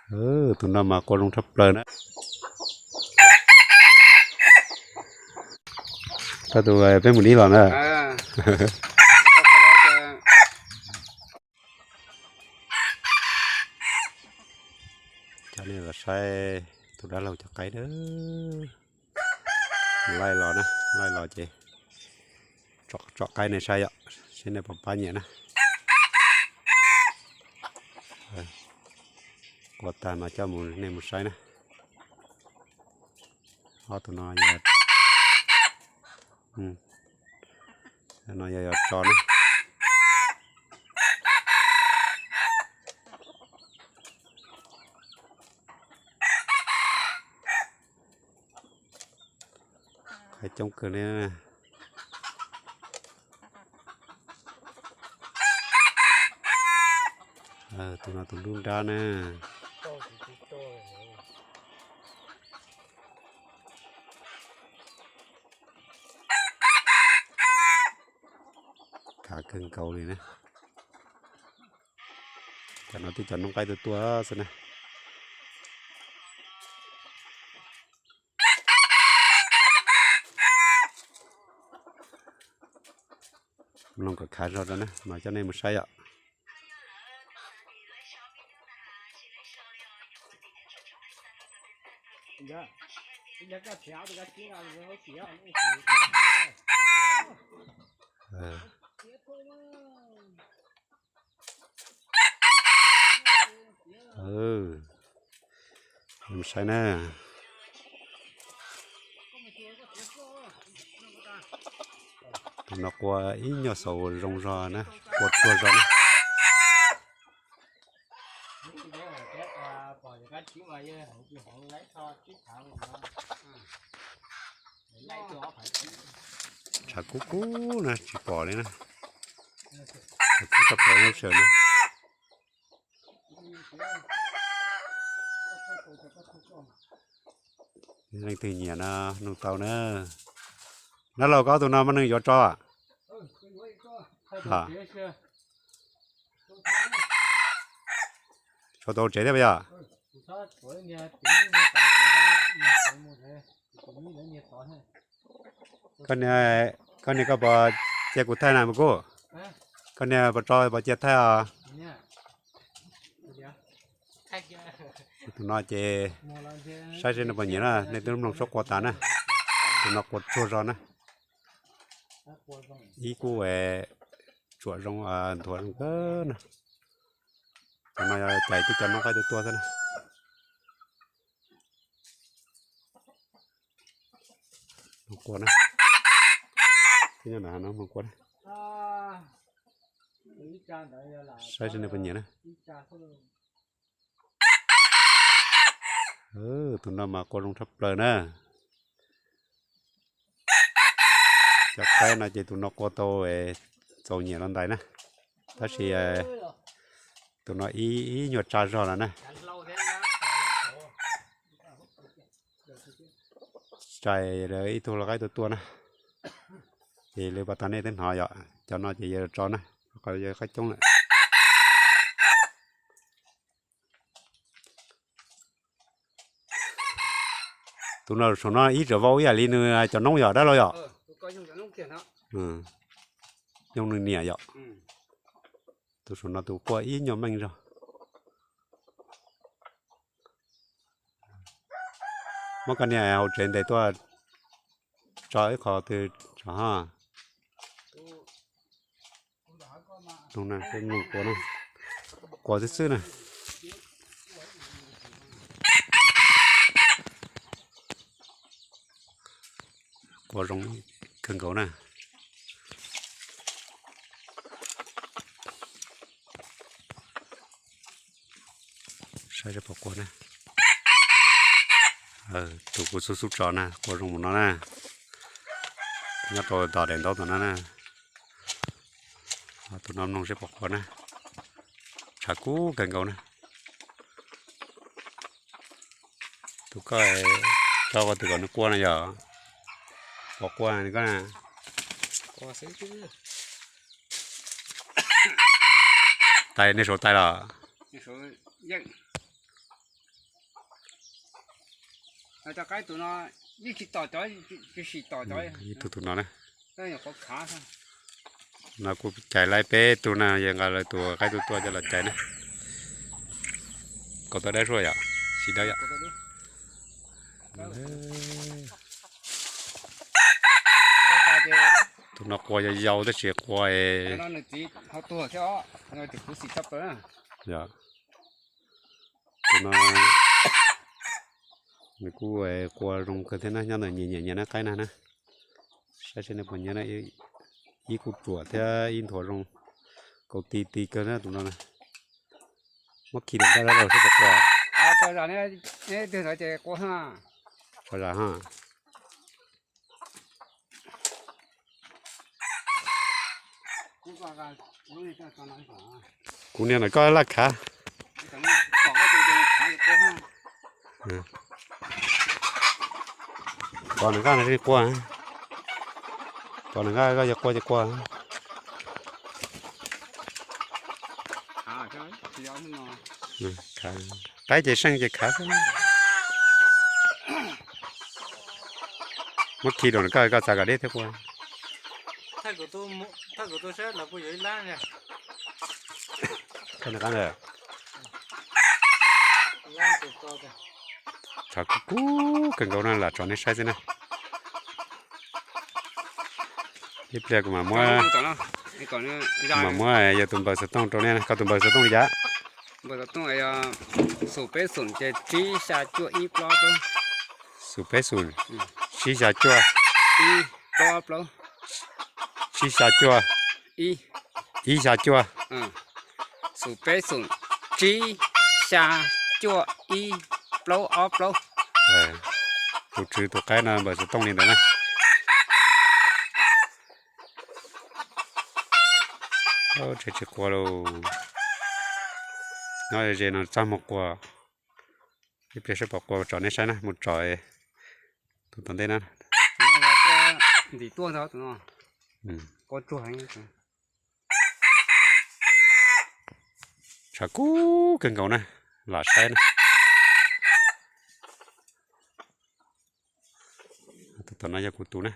Tus no mas qua zoo tshaj plaws na. Koj tus peb mus dib los na. Coj nej los saib tus dab laug cov qaib na. Laij los na, laij los ces tsom qaib nej saib yom, saib nej puas pab nyiam na. Qua tag mas coj mus nej mus saib na. Ob tug no, no yog yog tso na. Qaib coob kawg li. Tus no tus nruab nrab na. Kav kawg nkaus li na. Cov no twb cov noob qaib tuaj tuaj xwb na. Mloog kom khav zog rau na mas coj nej mus saib yom. Saib na. Tus no qua ib nyuag xaus zoo zog na, qua tsuag zog na. Tshav kub kub na tsis pom li na. Tshav kub tshaj plaws lub sij hawm no. Leej twg nyiam no nug tau na. Dab laug, koj tus no muaj neeg yuav tso? Tshuav tau tsev thiab puas yog? Koj niam, koj niam koj puas cia kuv thaij na Mus Kub? Koj niam puas tso puas cia thaij os? Tus no ces saib seb nej puas nyiam na, nej twb mloog suab qua tas na. Tus no qua tsuag zog na. Ib kub tsuam zoo, nthuav zoo kawg na. Tus no yog cais twb cov noob qaib tuaj tuaj xwb na. Mloog qua na. Nyob nram no mloog qua na. Saib seb nej puas nyiam na. Tus no mas qua zoo tshaj plaws na. Cov qaib no ces tus no qua tau txaus nyiam los ntais na. Tab sis tus no ib nyuag tsa zog lawm na. Txais ib tug lau qaib tuaj tuaj na. Ces lawv pas tas nej twb hnov yom, cov no ces yog tso na, qhov yog qaib coob lawm. Tus no saum no ib txawm vau ib yam li nws cov noob yom dab laug yom. Yooj nws niam yom. Tus saum no tus quaj ib nyuag meej zog. Muab koj niag hauv tsev ntes tuaj tso ib qho twg tso ha. Qua xwb xwb na. Qua zoo kawg nkaus na. Saib seb puas qua na. Tus kuv xub xub tso na qua zoo mus no na. Nyob rau tom daim ntaub tom no na. Tus no mloog seb puas qua na. Tshav kub kawg nkaus na. Tus koj tso qua tus kom nws qua no yog puas qua koj na. Tais nej saum tais los? Cov qaib tus no yeej tsis tom cov, tsis sim tom cov. Ib tug tus no na. Nyuam qhuav khav xwb. No kuj cais lawv peb tug na, yog nqa lawv tus qaib tus tuaj coj los cais na. Kaum tau dawb zuaj yom, tsis dawb yom. Tus no qua yau yau tab sis qua es, yog, tus no nws kuj qua zoo kawg thiab na, nyob ntawm nyias nyias nyias na qaib na na. Saib seb nej puas nyiam na, ib kuj ruam thiab ib nthuav zoo, kaus ti ti kawg na tus no na. Muab khi rau nqaj los seb puas qua. Tso zam ha. Kuv niag ntawm koj laj khav. Pov nws nqaj no qua. Pov nws nqaj koj yog qua ces qua. Qaib ces seej ces khav xwb. Muab khi rau nws koj, koj txav kom deb thiab qua. Tshav kub kub kawg nkaus na, lam tso nej saib xwb na. Ib pliag kuv mam muab, mam muab yog tus npawb xov tooj rau nej, koj tus npawb xov tooj li cas? Npawb xov tooj yog xum peb xum ces tsib xya cuaj ib plaub plaub. Xum peb xum, tsib xya cuaj, ib plaub plaub. Tsib xya cuaj, ib xya cuaj. Xum peb xum, tsib xya cuaj ib plaub ob plaub. Tus tswv tus qaib no npawb xov tooj li ntawd na. Tsis qua lauj. Nyob ze no txaj muag qua. Ib pliag seb puas qua tso nej saib na, mus tso tus tom ntej na. Tshav kub kawg nkaus na, lam saib na. Tus tom no yog kuv tus na.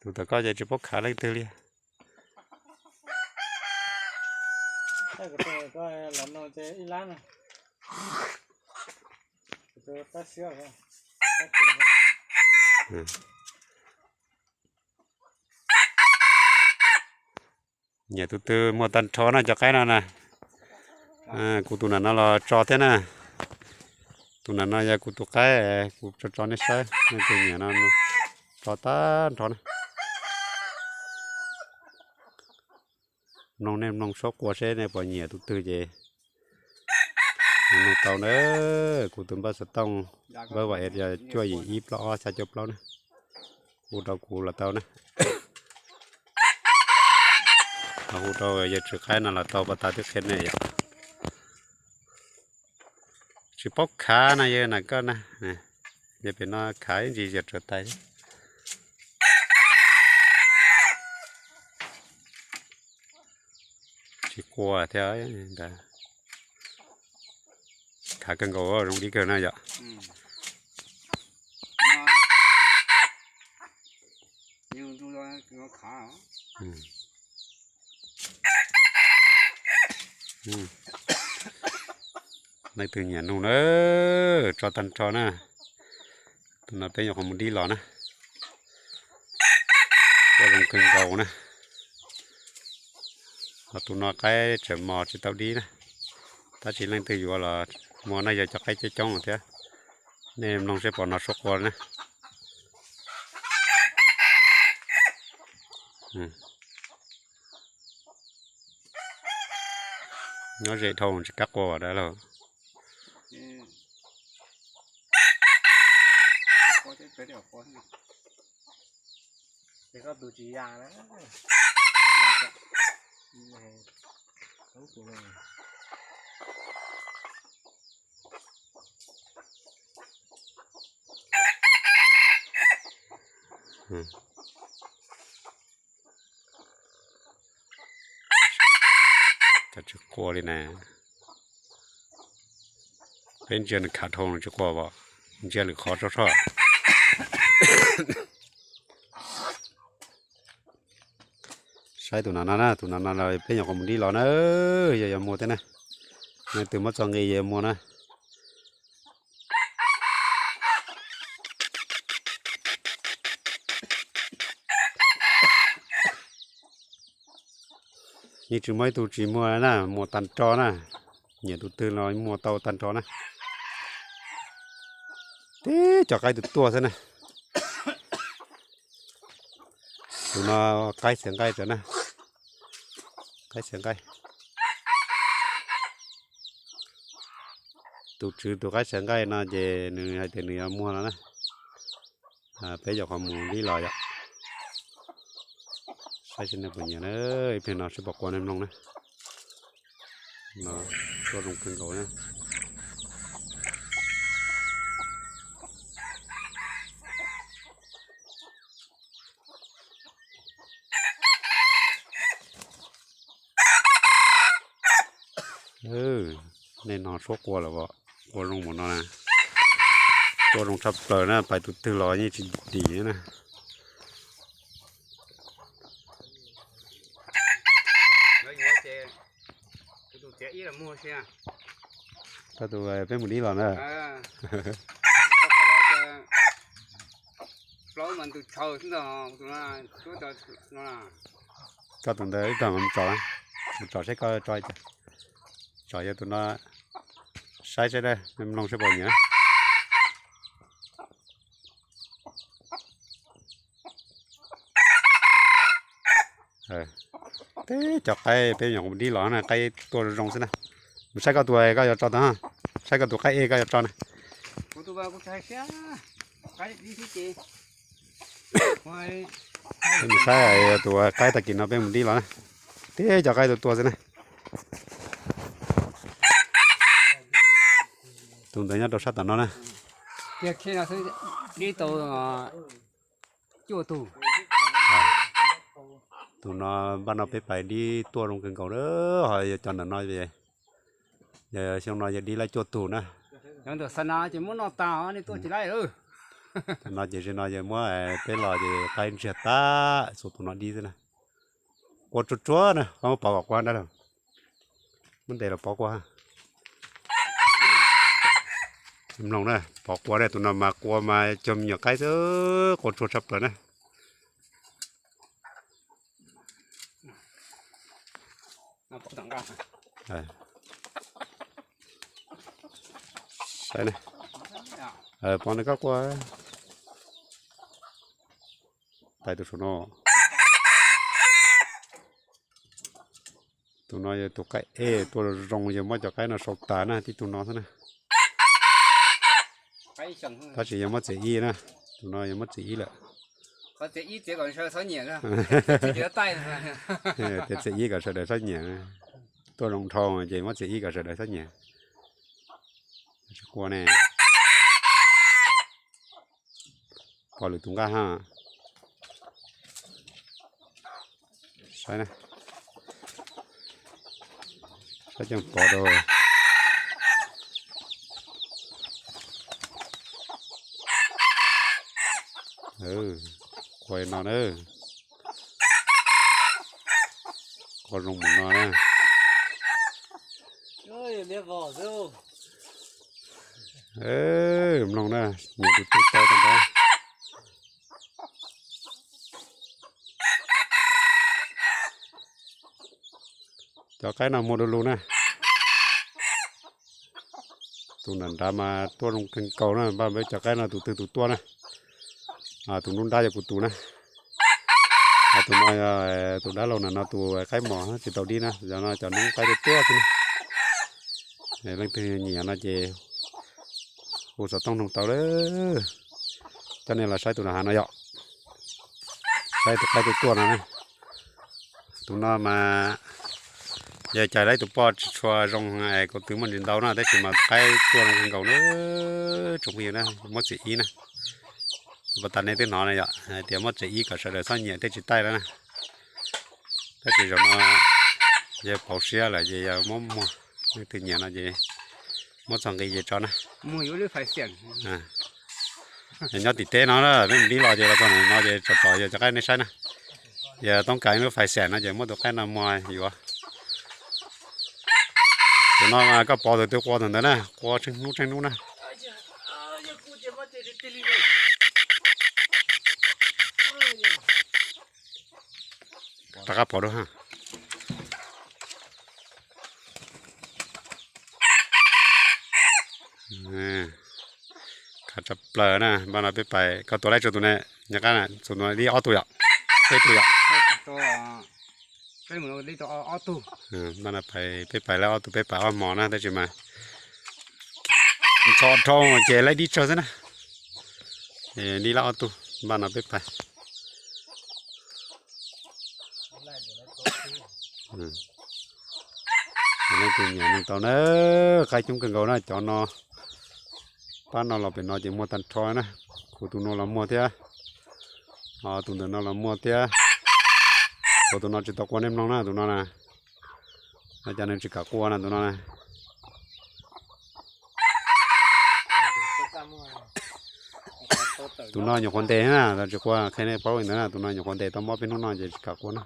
Tus tom koj ces tsis paub khav leej twg li. Nyiam tus twg muaj tag nrho na cov qaib no na. Kuv tus nam no los tso thiab na. Tus nam no yog kuv tus qaib, kuv tso tso nej saib, nej tus nyiam no tso tag nrho na. Mloog nej mloog suab qua seb nej puas nyiam tus twg ces mloog tau na. Kuv tus npawb xov tooj, npawb vam es yog cuaj yim ib plaub ob xya cuaj plaub na. Hu rau kuv los tau na. Hu rau yawg tswv qaib no los tau, pas tas twb qhia nej yom. Tsis paub khav no yawg na koj na. Yog pem no khav ib ntsis yog tsuav tais. Tsis qua thiab ntag. Khav kawg nkaus zoo dib kawg na yom. Leej twg nyiam nug na, tso tag nrho na. Tus no peb nyuam qhuav mus dib los na. Ua zoo kawg nkaus na. Ho tus no qaib tseem mos tsis tau dib na. Tab sis leej twg yuav los muaj na, yog cov qaib coob coob thiab. Nej mloog seb puas hnov suab qua na. Nyob ze dhau tsis kam qua dab laug. Cas tsis qua li na? Peb ntsia nws khav dhau tsis qua os, ntsia lwm qhov tso soj. Saib tus no no na, tus no no peb nyuam qhuav mus dib los na, yog yuav muag thiab na. Leej twg muab txo nqi yuav muag na. Yeej tsis muaj ib tug tsis muag na, muag tag nrho na. Nyiam tus twg los muag tau tag nrho na. Tib cov qaib tuaj tuaj xwb na. Tus no qaib txiav nqaij tso na. Qaib txiav nqaij. Tus tswv tus qaib txiav nqaij no ces nws hais tias nws yuav muag no na. Peb nyuam qhuav mus dib los yom. Saib seb nws puas nyiam na, ib pliag no seb puas qua nej mloog na. No tuaj zoo kawg nkaus na. Nej no suab qua los as, qua zoo mus no na. Qua zoo tshaj plaws na, pais tus twg los yeej tsis dim na. Koj tus peb mus dib los na. Koj tus ntawd ib tog mus tso, mus tso seb koj tso, tso yog tus no, saib seb, mloog seb puas nyiam. Teb cov qaib peb nyuam qhuav dib los na, qaib tuaj zoo zoo xwb na. Mus saib koj tus koj yuav tso tau, saib koj tus qaib ej koj yuav tso na. Mus saib tus qaib tag kis no peb mus dib los na. Teb cov qaib tuaj tuaj xwb na. Tus ntawd nyob rau sab tom no na. Tus no npaj no peb pais dib tuaj zoo kawg nkaus na, ho yog cov ntawm no, yog xyoo no yog dib laij cuaj tug na. Tus no ces zaum no yog muab peb los ces qaib ntsiag tag, xuas tus no dib xwb na. Qua tsuag tsuag na, muab pov kom qua ntag lauj. Muab ntes los pov qua. Mloog na, pov qua na, tus no mas qua mas cog me nyuam qaib xwb, qua tsuag tshaj plaws na. Saib na, pov nws koj qua. Tais tus saum no. Tus no yog tus qaib ej tuaj zoo, yog muab cov qaib no sau tas na, tib tug no xwb na. Tab sis yog muab txiav ib na, tus no yog muab txiav ib lawm. Tias txiav ib kom sawv daws txhob nyiam. Tuaj zoo dhau ces muab txiav ib kom sawv daws txhob nyiam. Tsis qua ne. Pov lwm tus nqaj ha. Saib na, saib coj pov rau. Qua no na. Qua zoo mus no na. Mloog na, nyiam tus twg tau tus ntawd. Cov qaib no muag du lug na. Tus nram nrad mas tuaj zoo kawg nkaus na, npaj npawb cov qaib no tus twg tus tuaj na. Tus nruab nrab yog kuv tus na. Tus no yog tus dab laug na, no tus qaib mos tsis tau dib na, yog no cov noob qaib tuaj tuaj xwb na. Leej twg nyiam no ces hu xov tooj noog tau lawm. Coj nej los saib tus nram hav no yom. Saib tus qaib tuaj tuaj no na. Tus no mas yog cais lawv tus poj tsis tshua zoo, kuv twb muaj ntsis ntau no tab sis mas qaib tuaj zoo kawg nkaus na, tsoom phooj ywg na, muab txiav ib na. Pas tas nej twb hnov na yom, hais tias muab txiav ib kom sawv daws txhob nyiam thiaj tsis taij lawm na. Tab sis zaum no Yog pauv siab lawm ces yog muab muag, leej twg nyiam no ces muab txog nqi ces tso na. Nyob tim teb no na, peb mus dib los ces los txog ntawm no ces tsom tsom yog cov qaib nej saib na. Yog toob kas lub fais xeem no ces muab tus qaib no muag yuav. Tus no koj pov tus twg qua tus ntawd na, qua tsheej hnub tsheej hnub na. Rov qab pov dua. Khav tshaj plaws na, npaj no peb pais, koj tua laib tsuas tus ne, nyob qab na, tus no dib ob tug yom, peb tug yom. Npaj no peb pais laib ob tug, peb pais ob hmo na, tab sis mas ntxhov dhau ces laib dib tsawg xwb na. Dib laib ob tug, npaj no peb pais. Leej twg nyiam neeg tau na, qaib coob kawg nkaus na cov no. Pab no los pem no ces muag tag nrho na. Kuv tus no los muag thiab, tus ntawm no los muag thiab. Kuv tus no tsis tau qua nej mloog na, tus no na. No cas nws tsis kam qua na tus no na. Tus no nyuam qhuav ntes na, tsis qua, qhia nej paub li ntawd na, tus no nyuam qhuav ntes tau mob peb hnub no ces tsis kam qua na.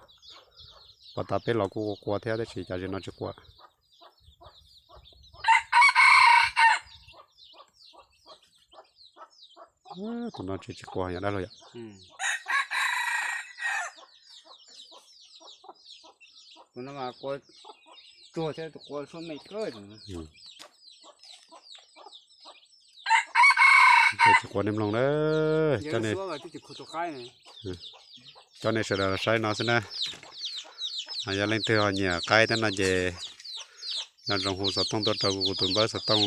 Pom tas peb los kuj qua qua thiab tab sis cas zaum no tsis qua. Tus no tsis, tsis qua yog dab laug yom. Tsis qua nej mloog na, coj nej sawv daws los saib no xwb na. Yog leej twg ho nyiam qaib thiab no ces nco ntsoov hu xov tooj tuaj rau kuv tus npawb xov tooj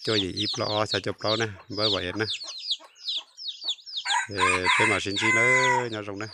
cuaj yim ib plaub ob xya cuaj plaub na, npawb Vam Ev na. Peb mam sib ntsib na, nyob zoo na.